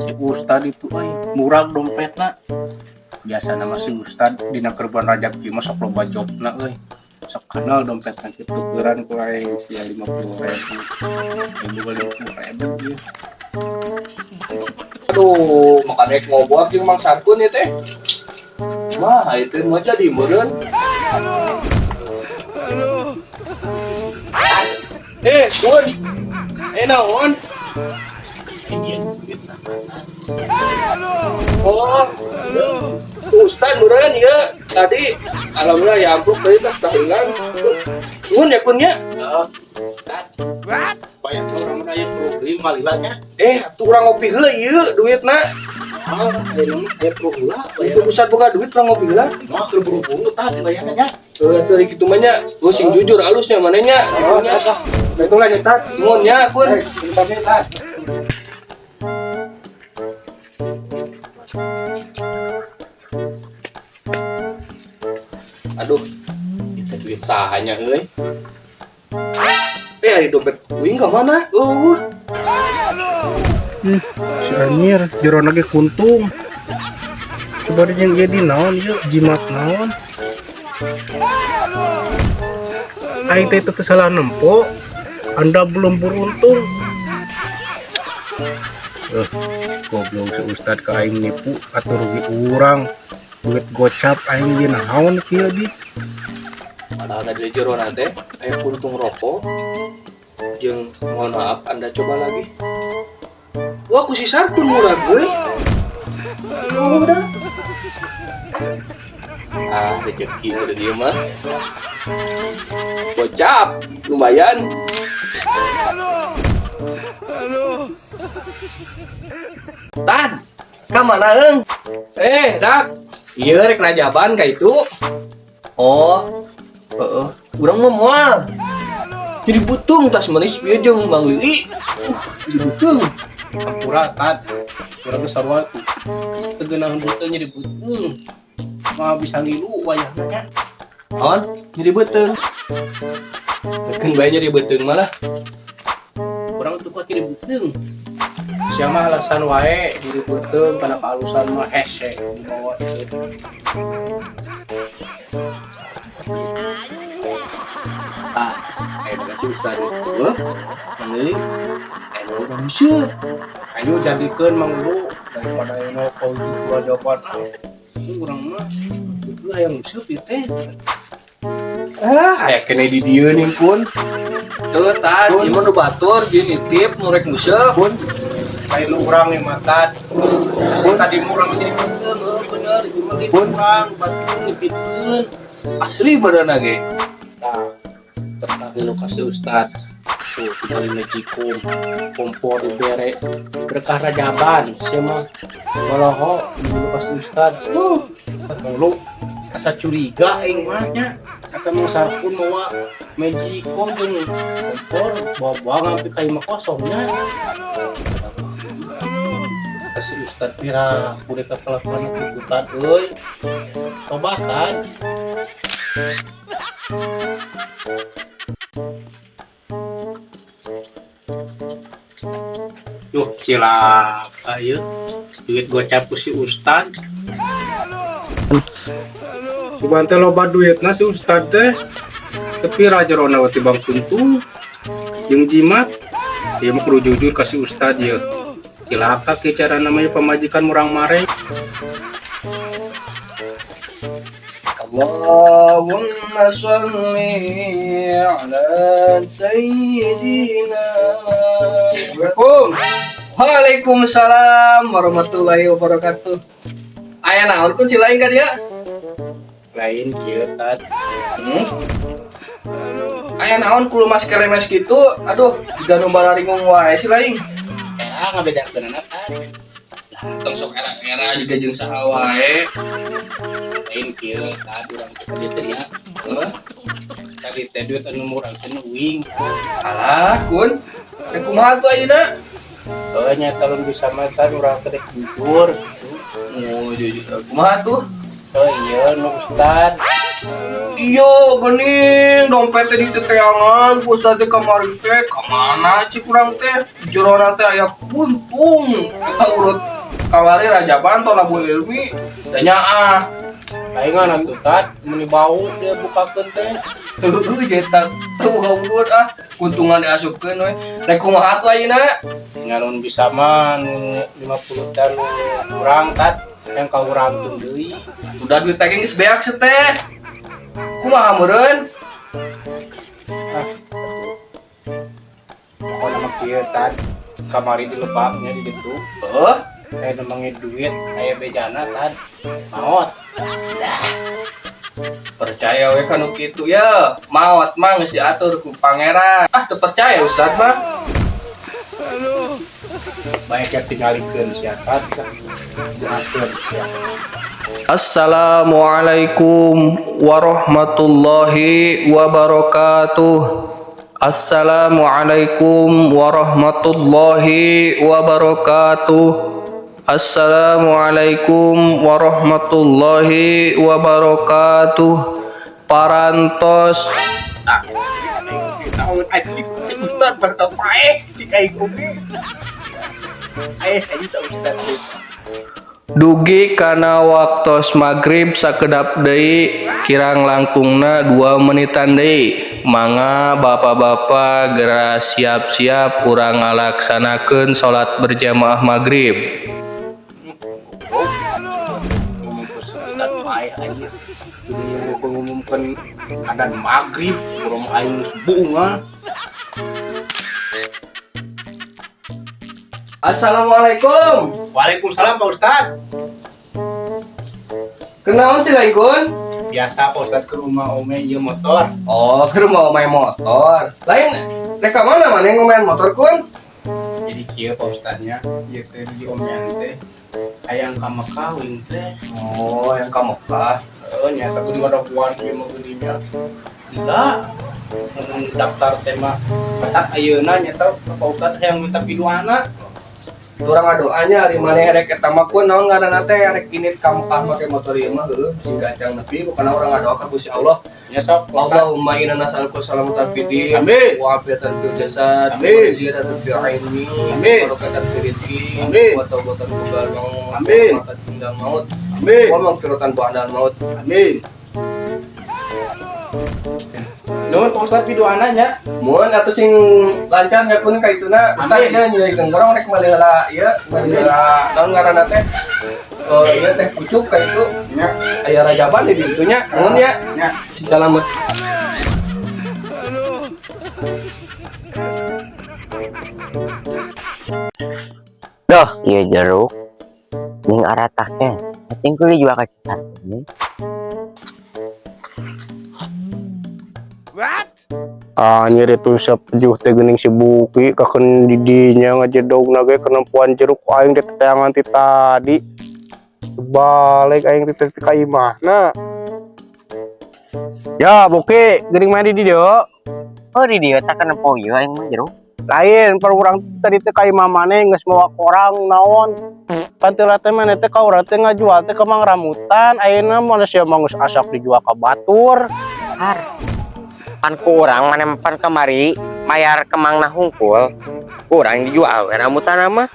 Si Ustad itu euy, murag dompetna. Biasa nama si Ustad dina keur bulan Rajab kieu mah sok loba jobna euy. Sok kanal dompetna kitu tukeran ku aing sia 50.000. Aing juga 50.000 ieu. Aduh, makanya ngobrol jeung Mang Sarkun ya teh. Wah, itu mah jadi meureun. Eh, Kun. Eh, naon? Oh, Ustad meureun ieu tadi. Alhamdulillah ya amplop tadi tas tahunan. Kun ya kun ya. Banyak orang aya perlu malila nya. Eh, atuh urang ngopi heula ieu duitna. Ah, ayeuna mah aya perlu heula. Itu Ustad boga duit urang ngopi heula. Mah keur buru-buru tah dibayarna nya. Eh, teu kitu mah nya. Gua sing jujur alusnya maneh nya. Gitu nya. Itu lah nya tah. Nuhun nya, Kun. Eh, tah. Aduh, itu duit sahanya euy. Eh, ari dompet uing ka mana? Eueuh. Si anjir, jero lagi kuntung. Coba di jeung ieu di naon ieu, jimat naon. Aing teh teu salah nempo. Anda belum beruntung. Eh, goblok si Ustad ka aing nipu atau rugi urang. Duit gocap aing di naon kieu di. Padahal tadi jero teh aya puntung rokok. Jeung mohon maaf Anda coba lagi. Wah, ku si Sarkun murah euy. Oh, udah. Ah, rezeki udah dia mah. Gocap, lumayan. Tan, ka mana eung? Eh, dak. Iya rek rajaban ka itu. Oh. Heeh. Urang mah moal. Jadi butung tas manis bieu jeung Mang Lili. Jadi butung. Hampura tad. Urang geus sarua teu geunaheun beuteung jadi beuteung. Mah bisa ngilu wayahna nya. On, jadi beuteung. Keun bae jadi beuteung malah. Urang tuh kuat jadi beuteung. Sia mah alasan wae diri beuteung kana kaalusan mah hese dibawa teu. Ah, enak sih Ustaz. Heuh. Mang Lili. Enak urang bisa. Ayo jadikeun Mang Lu daripada aya kau gitu jawaban. Ah, urang mah itu hayang useup ieu teh. Ah, aya kene di dieu nih kun. Tuh, tad, ieu mah nu batur, dia nitip nu rek nguseup. Pun lain nu urang yang mata. Pun tadi mu urang jadi beuteung, heuh bener ieu mah gitu urang batur nitipkeun. Asli badanna ge. Nah, tertarik lokasi Ustad. Tuh, tinggal magicom, kompor dibere, berkah rajaban, sia mah boloho di lokasi Ustad. Mulu asa curiga aing mah nya. Kata Mang Sarkun mawa magicom jeung kompor bawa-bawa ngampi ka imah kosongnya. Kasih Ustad pira kudu ka kelakuan kitu tad euy. Tobat tad. Duh, cilaka ieu. Duit gocap ku si Ustad. Cuman teh loba duitna si Ustad teh. Tapi rajerona we tibang kuntung. Jeung jimat. Ieu mah kudu jujur ka si Ustad ieu. Cilaka kieu cara namanya pamajikan murang mareng. Allahumma sholli ala sayyidina. Assalamualaikum. Waalaikumsalam warahmatullahi wabarakatuh. Aya naon kun si lain ka dia? Lain kieu tad. Aya naon kulumas kelemes kitu? Aduh, jiga nu bararingung wae si lain. Era ngabejakeunana tad. Tong sok era-era jiga jeung saha wae. Lain kieu tad urang teh tadi teh nya. Heuh. Tadi teh duit anu murang teh nu uing. Alah, kun. Rek kumaha tuh ayeuna? Heuh nya talun bisa mah tad urang teh rek jujur gitu. Oh, jujur. Kumaha tuh? Oh iya nu Ustad. Iya, gening dompet teh diteteangan, ku Ustad teh kamari teh kamana cik urang teh? Jerona teh aya kuntung. Eta urut kamari rajaban tolabul ilmi da nyaah. Palingan atuh, Tad, meni bau dia bukakeun teh. Heueuh, cetak teu boga udut ah. Kuntungan diasupkeun we. Rek kumaha tuh ayeuna? Ngalun bisa mah nu 50 teh nu kurang, Tad, yang ka urangkeun deui. Udah duit teh geus beak teh. Kumaha meureun? Ah, pokoknya mah kieu, Tad. Kamari di lebaknya di ditu. Heuh. Aya nemangi duit, aya bejana, Tad. Maot. Percaya we kanu kitu ya. Maot mah geus diatur ku pangeran. Ah, teu percaya Ustad mah. Baik ya tinggalikeun sia, Tad. Doakeun sia. Assalamualaikum warahmatullahi wabarakatuh. Assalamualaikum warahmatullahi wabarakatuh. Assalamualaikum warahmatullahi wabarakatuh. Parantos. Ah, cik aing tahun anjing si Ustad pada paeh cik aing oge. Eh, anjing teh Ustad teh. Dugi kana waktos magrib sakedap deui, kirang langkungna 2 menitan deui. Mangga bapak-bapak gera siap-siap, urang ngalaksanakeun salat berjamaah magrib. Ngomong ke si Ustad paeh anjir. Sudah ngumumkeun adan maghrib, urang aing geus bunga. Assalamualaikum. Waalaikumsalam, Pak Ustad. Kenaon sih lain kun? Biasa, Pak Ustad, ke rumah ome ieu motor. Oh, ke rumah main motor. Lain rek ka mana mana ngomain motor kun? Jadi kieu, Pak Ustadnya, ieu teh di omean teh hayang ka Mekah wing teh. Oh, yang ka Mekah. Heeh, nyata tuh di wadah ieu mah geuning gila. Mun daftar tema petak ayeuna nyata Pak Ustad hayang minta piduana. Urang ngadoanya ari maneh rek eta mah kun, naon ngaranna teh, rek init ka Mekah make motor ieu mah heueuh sing gancang nepi, pokona urang ngadoa ka Gusti Allah. Ya sok, Pak Ustad. Allahumma inna nas'aluka salamatan fid din Amin. wa afiatan fil jasad Amin. wa ziyadatan fil ilmi Amin. wa barakatan fil rizqi Amin. wa tawbatan qabla al-maut Amin. wa rahmatan indal maut Amin. wa maghfiratan ba'dal maut. Amin. Nuhun, Pak Ustad, piduana nya. Mun atuh sing lancar nya kun ka ituna Ustad Amin. nya nyerikeun gorong rek meuli heula ieu, meuli heula naon ngaranna teh? Oh, iya teh pucuk ka itu. Nya. Aya rajaban di ditu nya. Nuhun ya. Nya. Sing salamet. Doh, iya jeruk. Ning arataknya. Penting kuli juga kasih satu. Ah, nyeri tuh sepejuh teh geuning si Buki kakeun di dinya ngajedogna ge kenempuan jeruk ku aing teh teteangan ti tadi. Balik aing teh teh ka imahna. Ya, Buki, geuning main di dieu. Oh, di dieu tak kenempo ieu aing mah jeruk. Lain, per urang tadi teh ka imah maneh geus mawa korang naon. Panteula teh maneh teh ka urang teh ngajual teh kemang rambutan, ayeuna mah sia mah geus asak dijual ka batur. Har. Pan ku urang maneh pan kamari mayar kemangna hungkul. Kurang dijual we rambutan mah.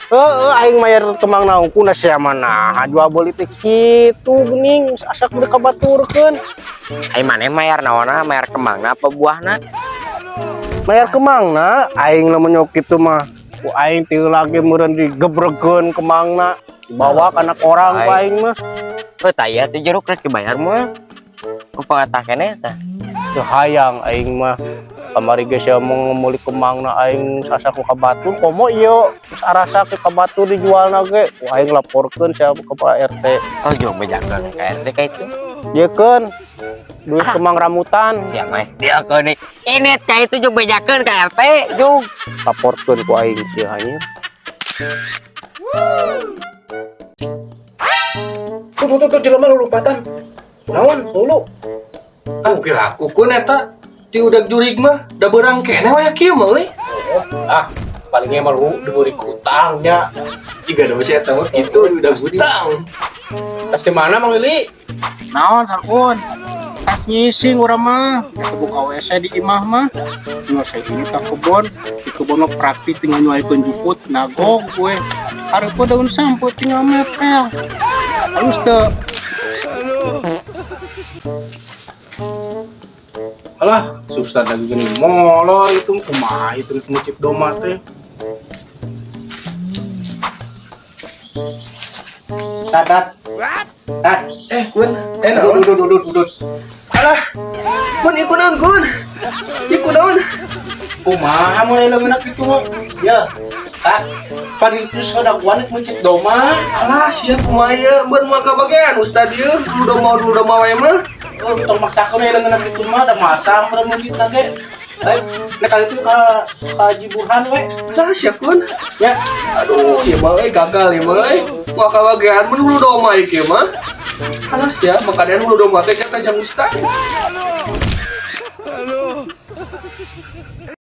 Heeh, aing mayar kemang naungku na sia mah nah jual beuli teh kitu geuning asak meuli ka baturkeun. Ai maneh mayar naonna, mayar kemangna apa buahna? Mayar kemangna, aing lamun nyok kitu mah ku aing teu lagi meureun digebregeun kemangna, dibawa kana korang ku aing mah. Heuh, tah ieu teh jeruk rek dibayar moal. Ku pangatah keneh tah. Teu hayang aing mah. Kamari ge sia mau ngemeuli kemangna aing sasak ku ka batur, komo ieu geus arasa ke ka batur dijualna ge. Ku aing laporkeun sia ke Pak RT. Oh, jauh bejakeun ka RT ka itu. Yekeun duit kemang rambutan. Ya mas, dia ke nih. Ini ka itu juga bejakeun ka RT, jug. Laporkeun ku aing sia anjir. Tuh tuh tuh, tuh jelema lompatan. Naon hulu? Ah, kira aku kun eta di udag jurig mah da beurang keneh waya kieu mah euy. Ah, palingnya mah lu diberi hutangnya. Jiga da masih eta mah kitu di udag hutang. Tas di mana Mang Lili? Naon sarkun? Tas Ngising urang mah, ya buka WC di imah mah. Tinggal saya ini ka kebon, di kebon mah praktis tinggal nyuaikeun jukut, nagog gue. Hareupeun daun sampeu tinggal mepel. Halus teu? Alah, susah lagi gini molor itu kumaha itu ngecip doma teh. Tadat. Tat. Eh, Kun. Eh, naon? Duduk, duduk, duduk, duduk. Alah. Kun, ieu kunaon, Kun? Ieu kunaon? Kumaha mulai leungeun kitu mah? Ya. Tat. Pan itu soda gua ngecip doma. Alah, sia kumaha ieu? Beun moal kabagean Ustad ieu. Dulu doma wae mah. Oh, tong maksakeun we leungeun kitu mah da masang urang mencit ge. Eh, nah kali itu ka Haji Burhan we. Alah, sia Kun. Ya, Aduh, ieu mah euy gagal ieu mah euy. Moal kabagean mun hulu doma ieu mah. Alah, sia makanya hulu doma teh kata jang Ustad.